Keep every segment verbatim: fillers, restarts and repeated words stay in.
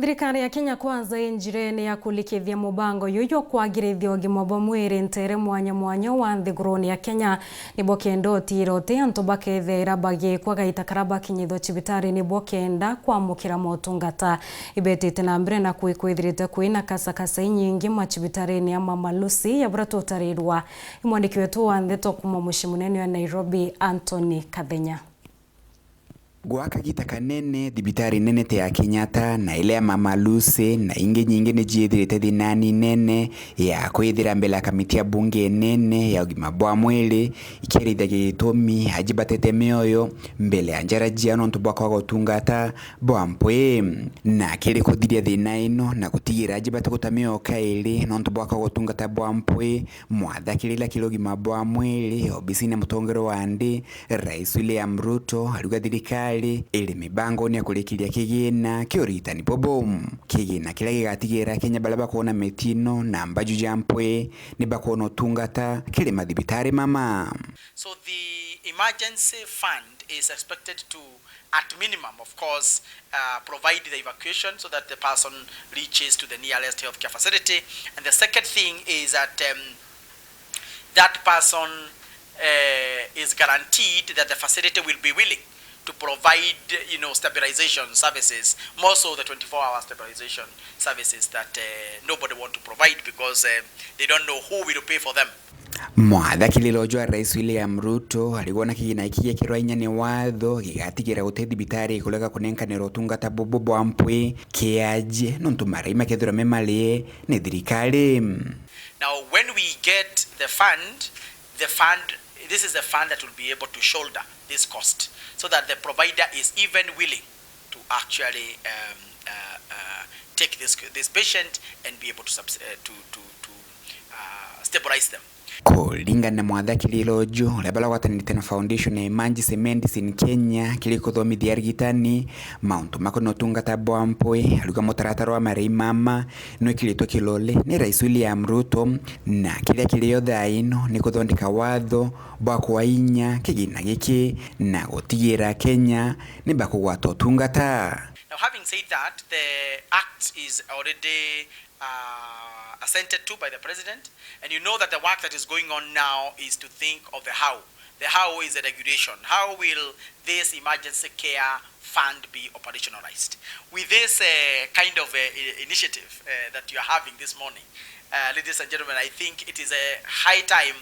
Thirikari ya Kenya Kwanza ii njirene ya kurikithia mubango juju jwa kwagirithia ugima bwa mwiri ntere mwanya mwanya wa nthigurune ya Kenya, nibo kenda utiira uti antu bakethira bagikwa gaita karia bakinyithwa cibitarine bo kenda kwamukira motungata. Ibetite na mbere na kwi kwithirite kwina kasakasa inyingi macibitarine ya Mama Lucy ya buria tutarirwa. Imwandiki wetu wa ndeto kuma mucii munene wa Nairobi, Anthony Kathenya. Gwa kagita kanene, thibitari nene ta ya Kenyatta na ile ya Mama Lucy na ingi nyingi ni ciithirite thinani nene ya kwithira mbele ya kamiti ya bunge nene ya ugima bwa mwiri, ikiarithagia gitumi aji batete mioyo mbele ya njara ciao nontu bwa kwaga utungata bwa mpwi. Na kiri kuthiria thina ino na gutigira aji batiguta mioyo kairi nontu bwa kwaga utungata bwa mpwi, mwathaki rila kiri ugima bwa mwiri obisine ya mutongeria wa nthi, Rais William Ruto ariuga thirikari iri mibangone ya kurikiria kigina kia urigitani bubu. Kigina kiria gigatigira Akenya baria bakwona mitino na mbaju ja mpwi ni bakwona utungata kiri mathibitari mama. So the emergency fund is expected to, at minimum, of course, uh, provide the evacuation so that the person reaches to the nearest healthcare facility. And the second thing is that, um, that person, uh, is guaranteed that the facility will be willing to provide, you know, stabilization services, more so the twenty-four hour stabilization services that, uh, nobody want to provide because, uh, they don't know who will pay for them. Mwathaki riro jwa Rais William Ruto arigwa na kigina giki giekirwa inya ni watho gigatigira guti thibitari ikurega kunenkanira utungata bubu bwa mpwi kiaji nontu marai makethirwa me marie ni thirikari. Now, when we get the fund, the fund, this is the fund that will be able to shoulder this cost so that the provider is even willing to actually, um, uh, uh, take this, this patient and be able to subs-, uh, to, to, to, uh, stabilize them. Kuringana na mwathaki riro uju, uria baragwatanirite na Foundation ya Emergency Medicine Kenya kiri kuthomithia arigitani mauntu makonie utungata bwa mpwi, ariuga mutaratara wa marii mama nwikiritwe kirore ni Rais William Ruto, na kiria kirio thaa ino ni kuthondeka watho bwa kwa inya kigina giki na gutigira Kenya ni bakugwata utungata. Now, having said that, the act is already, uh, assented to by the president, and you know that the work that is going on now is to think of the how. The how is the regulation. How will this emergency care fund be operationalized? With this, uh, kind of, uh, i-, initiative, uh, that you are having this morning, uh, ladies and gentlemen, I think it is a high time,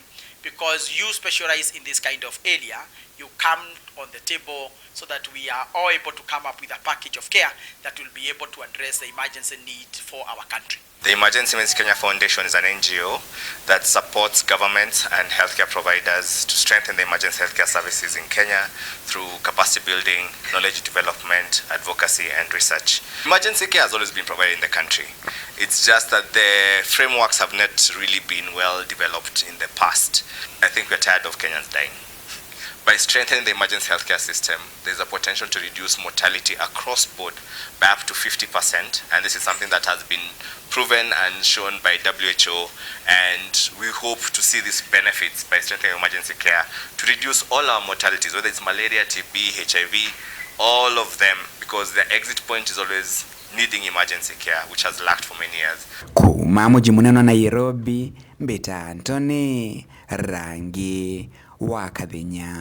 because you specialize in this kind of area, you come on the table so that we are all able to come up with a package of care that will be able to address the emergency need for our country. The Emergency Medicine Kenya Foundation is an N G O that supports governments and healthcare providers to strengthen the emergency healthcare services in Kenya through capacity building, knowledge development, advocacy, and research. Emergency care has always been provided in the country. It's just that the frameworks have not really been well developed in the past. I think we're tired of Kenyans dying. By strengthening the emergency healthcare system, there's a potential to reduce mortality across board by up to fifty percent, and this is something that has been proven and shown by W H O, and we hope to see these benefits by strengthening emergency care to reduce all our mortalities, whether it's malaria, T B, H I V, all of them, because the exit point is always needing emergency care, which has lacked for many years. Kuuma muji munene wa Nairobi, mbita Anthony Rangi wa Kathenya.